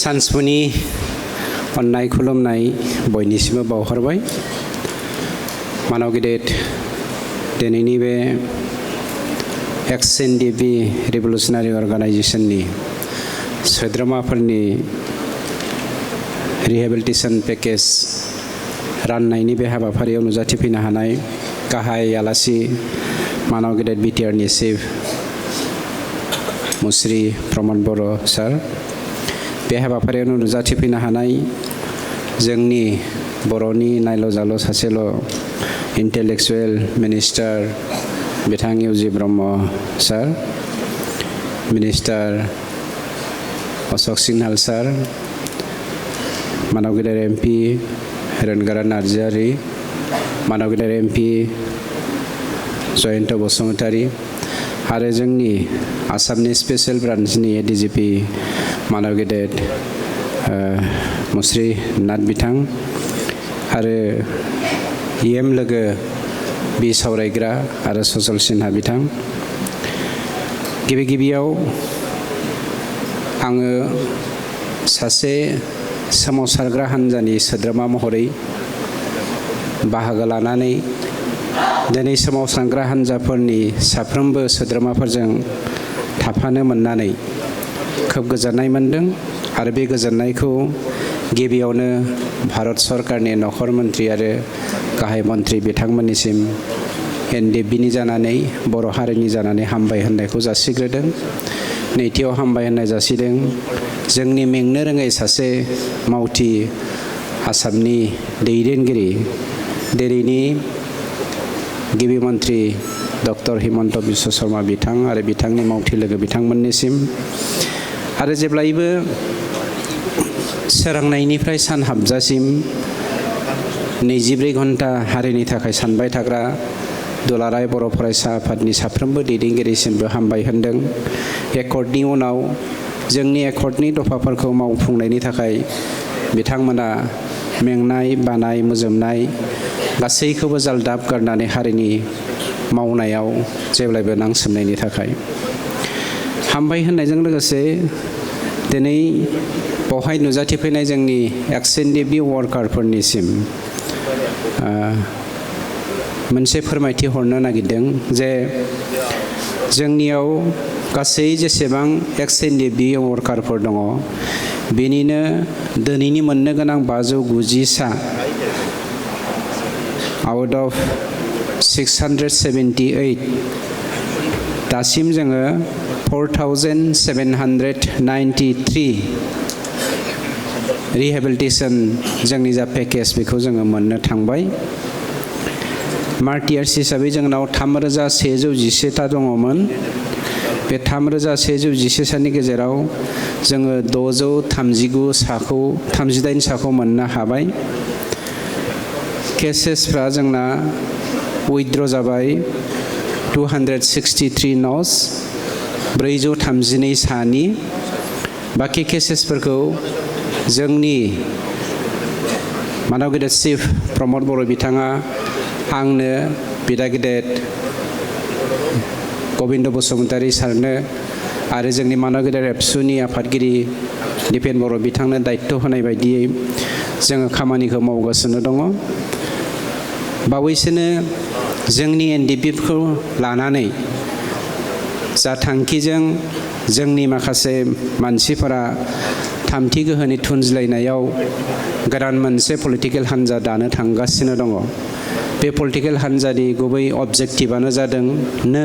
सानसुनि अननाय खुलुमनाय बयनिसिमबो बावहरबाय। मानव गेदेर दिनैनि बे एक्स-एन-डि-पि रिभलुसनारि अर्गानाइजेशननि सोद्रोमाफोरनि रिहेबिलिटेसन पेकेज राननायनि बे हाबाफारियाव नुजाथिफैनो हानाय गाहाय आलासि मानव गेदेर बिटिआरनि चिफ मुस्रि प्रमद बर' सार, बे हाबाफारियाव नुजाथिफैनो हानाय जोंनि बर'नि नायल' जाल' सासेल' इंटेलेक्चुएल मिनिस्टार बिथां इउजि ब्रह्म सार, मिनिस्टार अशोक सिंहाल सार, मानव गेदेर एमपि हेरेनगोरा नार्जारि, मानव गेदेर एमपि जयन्त बसुमतारी आरो जोंनि आसामनि स्पेशल ब्रान्चनि एडिजिपि मानव गेदेर मुस्रि नाथ बिथां आरो इएम लोगो बि सावरायग्रा आरो सजल सिन्हा बिथां। गिबियाव आङो सासे सोमावसारग्रा हान्जानि सोद्रोमा महरै बाहागो लानानै दिनै सोमावसारग्रा हान्जाफोरनि साफ्रोमबो सोद्रोमाफोरजों थाफानो मोननानै खोब गोजोननाय मोनदों आरो बे गोजोननायखौ गिबियावनो भारत सरकारनि नखर मन्त्रि आरो गाहाय मन्त्रि बिथांमोननिसिम एनडिएफबिनि जानानै बर' हारिनि जानानै हामबाय होननायखौ जासिग्रोदों। नैथियाव हामबाय होननाय जासिदों जोंनि मेंनो रोङै सासे मावथि आसामनि दैदेनगिरि दिनैनि गिबि मन्त्रि डक्टर हिमन्त बिश्व शर्मा बिथां आरो बिथांनि मावथि लोगो बिथांमोननिसिम आरो जेब्लायबो सोरांनायनिफ्राय सान हाबजासिम 24 घन्टा हारिनि थाखाय सानबाय थाग्रा दुलाराय बर' फरायसा आफादनि साफ्रोमबो दैदेनगिरिसिमबो हामबाय होनदों। एकर्डनि उनाव जोंनि एकर्डनि दफाफोरखौ मावफुंनायनि थाखाय बिथांमोना मेंनाय बानाय मोजोमनाय गासैखौबो जालदाब गारनानै हारिनि मावनायाव जेब्लायबो नांसोमनायनि थाखाय हामबाय होननायजों लोगोसे दिनै बेवहाय नुजाथिफैनाय जोंनि एक्स-एन-डि-पि वार्कारफोरनिसिम मोनसे फोरमायथि हरनो नागिरदों जे जोंनियाव गासै जेसेबां एक्स-एन-डि-पि वार्कारफोर दङ बेनिनो दिनैनि मोननो गोनां 590 सा आउट अफ 678 दासिम जोङो 4793 रिहेबिलिटेसन जोंनि जा पेकेज बेखौ जोङो मोननो थांबाय। मार्टियार्स हिसाबै जोंनाव 3111 ता दङमोन। बे 3111 सानि गेजेराव जोङो 639 साखौ मोननो हाबाय। केसेसफ्रा जोंना उइथड्र जाबाय 263 न'स 432 सानि। बाखि केसेसफोरखौ जोंनि मानव गेदेर चिफ प्रमद बर' बिथाङा आंनो बिदा गेदेर गबिन्द बसुमतारी सारनो आरो जोंनि मानव गेदेर एबसुनि आफादगिरि दिपेन बर' बिथांनो दायित्व होनाय बायदियै जोङो खामानिखौ मावगासिनो दङ। बावैसोनो जोंनि एनडिएफबिखौ लानानै जा थांखिजों जोंनि माखासे मानसिफोरा थामथि गोहोनि थुनज्लायनायाव गोदान मोनसे पलिटिकेल हान्जा दानो थांगासिनो दङ। बे पलिटिकेल हान्जानि गुबै अबजेक्टिभआनो जादोंनो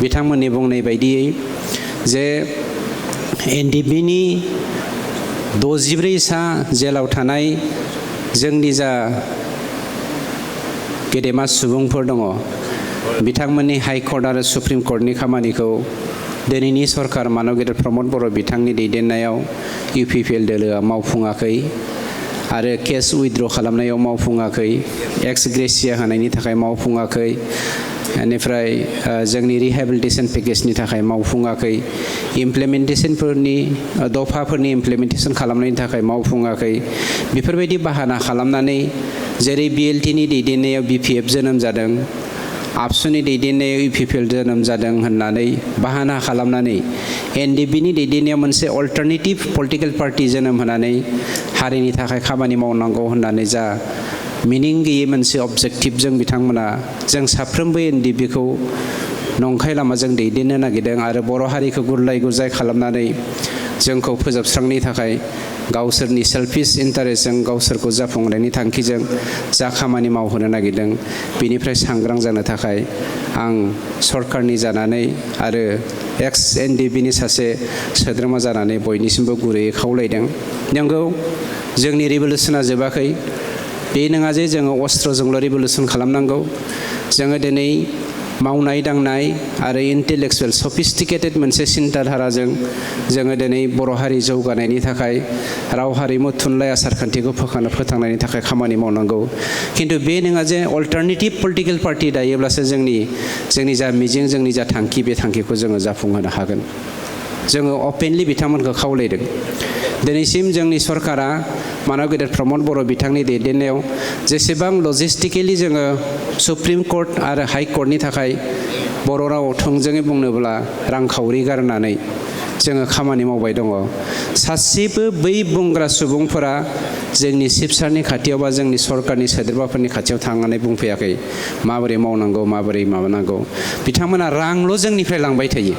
बिथांमोननि बुंनाय बायदियै जे एनडिएफबिनि 64 सा जेलाव थानाय जोंनि जा गेदेमा सुबुंफोर दङ बिथांमोननि हाइकर्ट आरो सुप्रिम कर्टनि खामानिखौ दिनैनि सरकार मानव गेदेर प्रमद बर' बिथांनि दैदेननायाव इउपिपिएल दोलोआ मावफुङाखै आरो केस उइथड्र खालामनायाव मावफुङाखै, एक्स ग्रेसिया होनायनि थाखाय मावफुङाखै, बेनिफ्राय जोंनि रिहेबिलिटेसन पेकेजनि थाखाय मावफुङाखै, इमप्लिमेन्टेसनफोरनि दफाफोरनि इमप्लिमेन्टेसन खालामनायनि थाखाय मावफुङाखै। बेफोरबायदि बाहाना खालामनानै जेरै बिएलटिनि दैदेननायाव बिपिएफ जोनोम जादों आबसुनि दैदेननायाव इउपिपिएल जोनोम जादों होननानै बाहाना खालामनानै एनडिपिनि दैदेननायाव मोनसे अल्टारनेटिभ पलिटिकेल पार्टी जोनोम होनानै हारिनि थाखाय खामानि मावनांगौ होननानै जा मिनिं गैयै मोनसे अबजेक्टिभजों बिथांमोना जों साफ्रोमबो एनडिपिखौ नंखाय लामाजों दैदेननो नागिरदों आरो बर' हारिखौ गुरलाय गुजाय खालामनानै जोंखौ फोजोबस्रांनि थाखाय गावसोरनि सेल्फिश इन्टारेस्टजों गावसोरखौ जाफुंनायनि थांखिजों जा खामानि मावहोनो नागिरदों बेनिफ्राय सांग्रां जानो थाखाय आं सरकारनि जानानै आरो एक्स एनडिपिनि सासे सोद्रोमा जानानै बयनिसिमबो गुरैयै खावलायदों। नंगौ जोंनि रिभलिउसना जोबाखै, बे नङा जे जोङो अस्त्रजोंल' रिभलिउसन खालामनांगौ। जोङो दिनै मावनाय दांनाय आरो इन्टेलेक्सुवेल सफिस्टिकेटेड मोनसे सिन्ताधाराजों जोङो दिनै बर' हारि जौगानायनि थाखाय राव हारिमु थुनलाइ आसारखान्थिखौ फोथांनायनि थाखाय खामानि मावनांगौ। खिन्थु बे नङा जे अल्टारनेटिभ पलिटिकेल पार्टी दायोब्लासो जोंनि जा मिजिं जोंनि जा थांखि बे थांखिखौ जोङो जाफुंहोनो हागोन। जोङो अपेनलि बिथांमोनखौ खावलायदों। दिनैसिम जोंनि सरकारा मानब गेदेर प्रमद बर' बिथांनि दैदेननायाव जेसेबां लजिस्टिकेलि जोङो सुप्रिम कर्ट आरो हाइ कर्टनि थाखाय बर' रावाव थोंजोङै बुंनोब्ला रांखावरि गारनानै जोङो खामानि मावबाय दङ, सासेबो बै बुंग्रा सुबुंफोरा जोंनि सिबसारनि खाथियाव बा जोंनि सरकारनि सोद्रोमाफोरनि खाथियाव थांनानै बुंफैयाखै माबोरै मावनांगौ माबोरै माबानांगौ। बिथांमोना रांल' जोंनिफ्राय लांबाय थायो।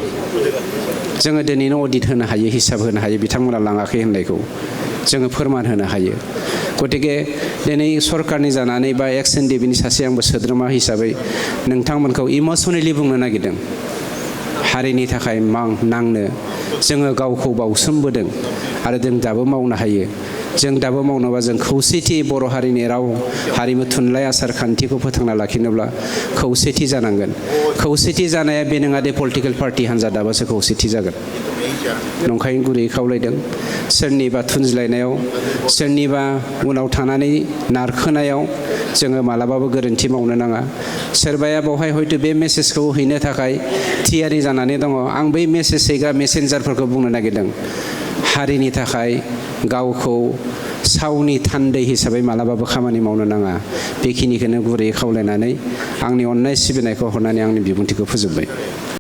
जोङो दिनैनो अडिट होनो हायो, हिसाब होनो हायो बिथांमोना लाङाखै होननायखौ जोङो फोरमान होनो हायो। गतिके दिनै सरकारनि जानानै बा एक्स एनडिपिनि सासे आंबो सोद्रोमा हिसाबै नोंथांमोनखौ इमसनेलि बुंनो नागिरदों, हारिनि थाखाय नांनो जोङो गावखौ बावसोमबोदों आरो जों दाबो मावनो हायो। जों दाबो मावनोबा जों खौसेथि बर' हारिनि राव हारिमु थुनलाइ आसार खान्थिखौ फोथांना लाखिनोब्ला खौसेथि जानांगोन। खौसेथि जानाया बे नङा दे पलिटिकेल पार्टी हान्जा दाबासो खौसेथि जागोन। नंखायनो गुरैयै खावलायदों। सोरनिबा थुनज्लायनायाव सोरनिबा उनाव थानानै नारखोनायाव जोङो मालाबाबो गोरोन्थि मावनो नाङा। सोरबाया बेवहाय हयथ' बे मेसेजखौ हैनो थाखाय थियारि जानानै दङ। आं बै मेसेज हैग्रा मेसेन्जारफोरखौ बुंनो नागिरदों, हारिनि थाखाय गावखौ सावनि थान्दै हिसाबै मालाबाबो खामानि मावनो नाङा। बेखिनिखौनो गुरैयै खावलायनानै आंनि अननाय सिबिनायखौ हरनानै आंनि बिबुंथिखौ फोजोबबाय।